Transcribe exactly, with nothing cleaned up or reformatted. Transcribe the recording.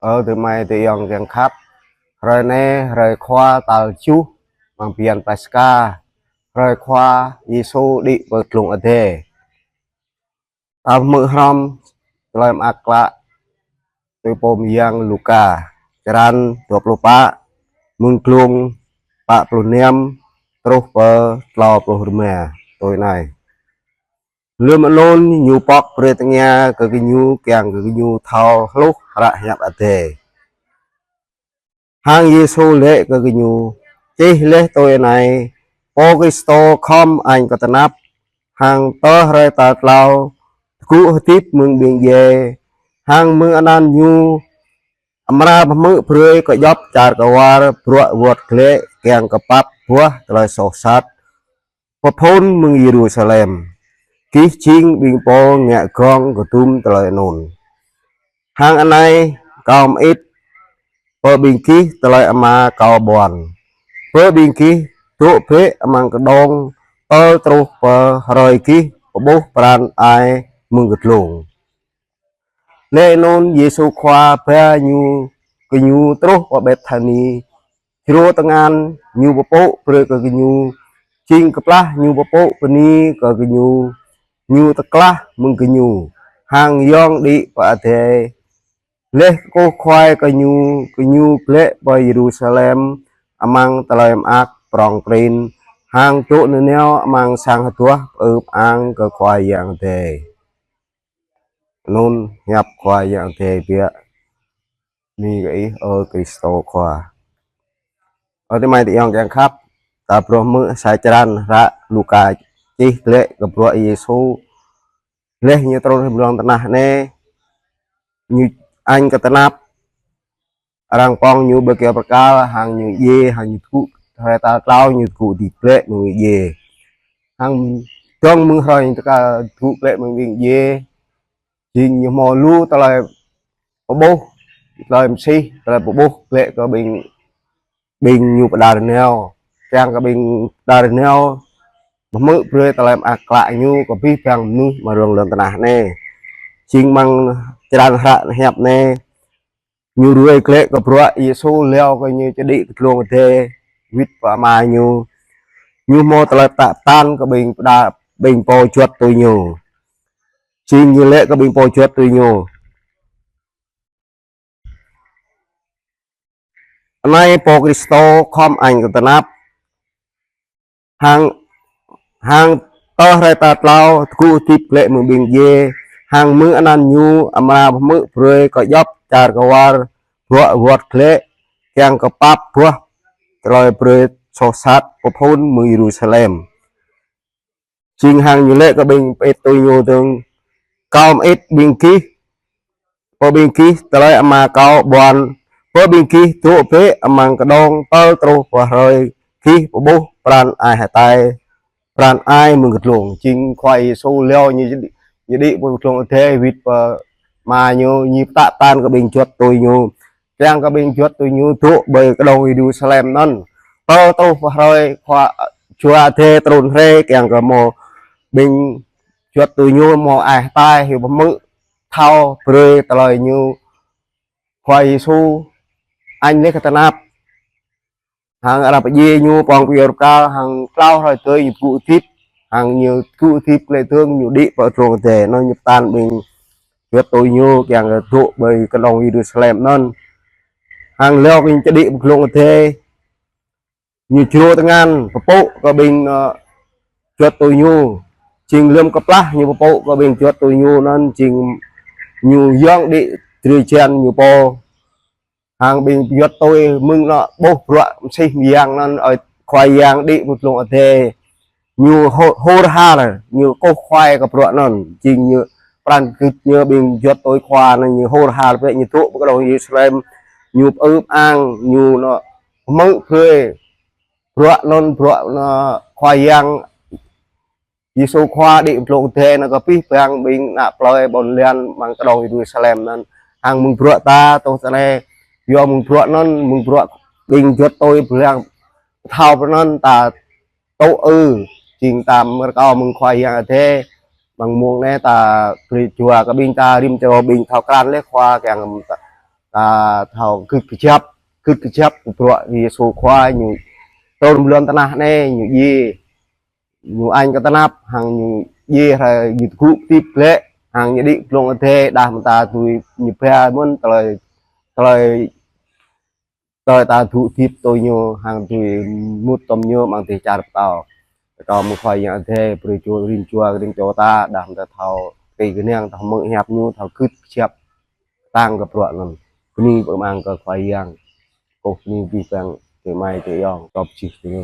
Ơ adơi amai adơi ayŏng kiăng khăp, hrơi anai hrơi Khua tal tơjuh amăng bơyan Paskha, hrơi Khua Yêsu đĭ pơ glông adai. Ta hmư̆ hrŏm tơlơi mơak klă tui pô mơyang Luka, črăn dua pluh pă, mơ̆ng glông pă pluh năm truh pơ klâo pluh rơma tui anai. Lơ̆m anŭn ñu pŏk brơi tơngia kơ gơñu kiăng kơ gơñu thâo hluh hră hiăp Adai. Hăng Yêsu laĭ kơ gơñu: Čih laih tui anai: Pô Kristô khŏm añ kơ tơnap, hăng tơ hrơi tal klâo tơgŭ hơdip mơ̆ng ƀing djai, hăng mơ̆ng anăn ñu amra pơhmư̆ brơi kơ djŏp čar kơwar bruă wơ̆t glaĭ kiăng kơ pap buah tơlơi soh sat pơphŭn mơ̆ng Yêrusalem. Gih jing ƀing pô ngă gơ̆ng kơdŭm tơlơi anŭn. Hăng anai kâo mơit pơ ƀing gih tơlơi Ama kâo ƀuăn: Pơ ƀing gih dŏ bĕ amăng kơđông tơl truh pơ hrơi gih pơƀuh pran ai mơ̆ng kơdlông. Laih anŭn Yêsu Khua ba ñu, gơñu truh pơ Bethani. Jrô tơngan ñu pơpŭ brơi kơ gơñu, jing kơplah ñu pơpŭ bơni kơ gơñu, ñu tơklah mơ̆ng gơñu, hăng yŏng đĭ pơ adai. Laih kơkuh kuai kơ ñu, gơñu glaĭ pơ Yêrusalem amăng tơlơi mơak prŏng prin, hăng dŏ nanao amăng sang hơduah pơư pơang kơ Khua Yang Adai. Anŭn hiăp Khua Yang Adai biă. Bơni kơ Ih, ơ Kristô Khua. Ơ adơi amai adơi ayŏng kiăng khăp, ta phrâo hmư̆ sa črăn hră Luka čih glaĭ kơ bruă Yêsu laih ñu trŭn rai ƀơi lŏn tơnah anai, ñu añ kơ tơnap, arăng pŏng ñu ƀơi kơyâo bơrkal, hăng ñu djai, hăng ñu tơgŭ, hrơi tal klâo ñu tơgŭ hơdip glaĭ mơ̆ng djai. Hăng dơ̆ng mơ̆ng hrơi ñu tơgŭ, tơgŭ glaĭ mơ̆ng ƀing djai, jing ñu hmâo lu tơlơi pơƀuh, tơlơi mơsih, tơlơi pơƀuh glaĭ kơ ƀing, ƀing ñu pơđar nao. Kiăng kơ ƀing pơđar nao pơhmư̆ brơi tơlơi mơak klă ñu kơ abih bang mơnuih amăng rŏng lŏn tơnah anai. Jing amăng črăn hră hiăp anai, ñu ruai glaĭ kơ bruă Yêsu hlâo kơ ñu či đĭ kơ glông adai wĭt pơ Ama ñu. Ñu hmâo tơlơi pơtă pơtăn kơ ƀing pơđar, ƀing pô juăt tui ñu. Jing ñu laĭ kơ ƀing pô juăt tui ñu: Anai Pô Kristô khŏm añ kơ tơnap, hăng, hăng tơ hrơi tal klâo tơgŭ hơdip glaĭ mơ̆ng ƀing djai, hăng mơ̆ng anăn ñu amra pơhmư̆ brơi kơ djŏp čar kơwar bruă wơ̆t glaĭ kiăng kơ pap buah tơlơi brơi soh sat pơphŭn mơ̆ng Yêrusalem. Jing hăng ñu laĭ kơ ƀing pơit tui ñu dơ̆ng: Kâo mơit ƀing gih, pơ ƀing gih tơlơi Ama kâo ƀuăn: Pơ ƀing gih dŏ bĕ amăng kơđông tơl truh pơ hrơi gih pơƀuh pran ai hơtai, pran ai mơ̆ng kơdlông. Jing Khua Yêsu hlâo ñu, ñu đĭ pơ glông adai wĭt pơ Ama ñu, ñu pơtă pơtăn kơ ƀing juăt tui ñu, kiăng kơ ƀing juăt tui ñu dŏ ƀơi kơđông Yêrusalem anŭn tơl truh pơ hrơi Khua Jua Adai trŭn rai, kiăng kơ hmâo ƀing juăt tui ñu hmâo ai hơtai, hyu pơhmư̆ thâo brơi tơlơi ñu Khua Yêsu añ laih kơ tơnap. Hăng arăng pơdjai ñu pŏng pơ kơyâo bơrkal, hăng klâo hrơi tơdơi ñu tơgŭ hơdip, hăng ñu tơgŭ hơdip glaĭ dơ̆ng, ñu đĭ pơ glông adai. Anŭn ñu pơtă ƀing juăt tui ñu kiăng kơ dŏ ƀơi kơđông Yêrusalem anŭn. Hăng hlâo kơ ñu či đĭ pơ glông adai, ñu jrô tơngan pơpŭ kơ ƀing, ơ, juăt tui ñu. Jing lơ̆m kơplah ñu pơpŭ kơ ƀing juăt tui ñu anŭn, jing ñu yŏng đĭ drơi jăn ñu pô. Hăng ƀing juăt tui mơ̆ng anŏ ƀuh bruă mơsih mơyang anŭn, ơi Khua Yang đĭ pơ glông adai, ñu hô-, hur har, ñu kơkuh kuai kơ bruă anŭn. Jing ñu pran git ñu ƀing juăt tui Khua anŭn ñu hur har bĕ, ñu dŏ pơ kơđông Yêrusalem, ñu pơư pơang, ñu anŏ hmư̆ brơi bruă anŭn, bruă anŏ Khua Yang Yêsu Khua đĭ pơ glông adai anŭn kơ abih bang ƀing ană plơi ƀôn lan amăng kơđông Yêrusalem anŭn. Hăng mơ̆ng bruă ta tŏ tơnai, yua mơ̆ng bruă anŭn, mơ̆ng bruă ƀing juăt tui blang thâo pơ anŭn ta tŭ ư, jing ta mơ̆ rơkâo mơ̆ng Khua Yang Adai, amăng mông anai ta brơi jua kơ ƀing ta rĭm čô ƀing thâo krăn laih Khua kiăng ta, ta thâo gưt kơjăp, gưt kơjăp kơ bruă Yêsu Khua ñu trŭn ƀơi lŏn tơnah anai, ñu djai, ñu añ kơ tơnap, hăng ñu djai hrơi ñu tơgŭ hơdip glaĭ, hăng ñu đĭ glông adai, đah mơ̆ng ta dưi ñu ba mơ̆n tơlơi, tơlơi, tơlơi ta dŏ hơdip tui ñu, hăng dưi mŭt tŏm ñu amăng dêh čar pơtao. Kâo mơ̆ng Khua Yang Adai brơi čô rĭm čô, rĭm čô ta, đah mơ̆ng ta thâo tui kơnang, thâo mơ̆ng hiăp ñu, thâo gưt kơjăp kơtang kơ bruă anŭn. Bơni pơmang kơ Khua Yang. Kâo bơni abih bang adơi amai adơi ayŏng, kâo pơčih tui ñu.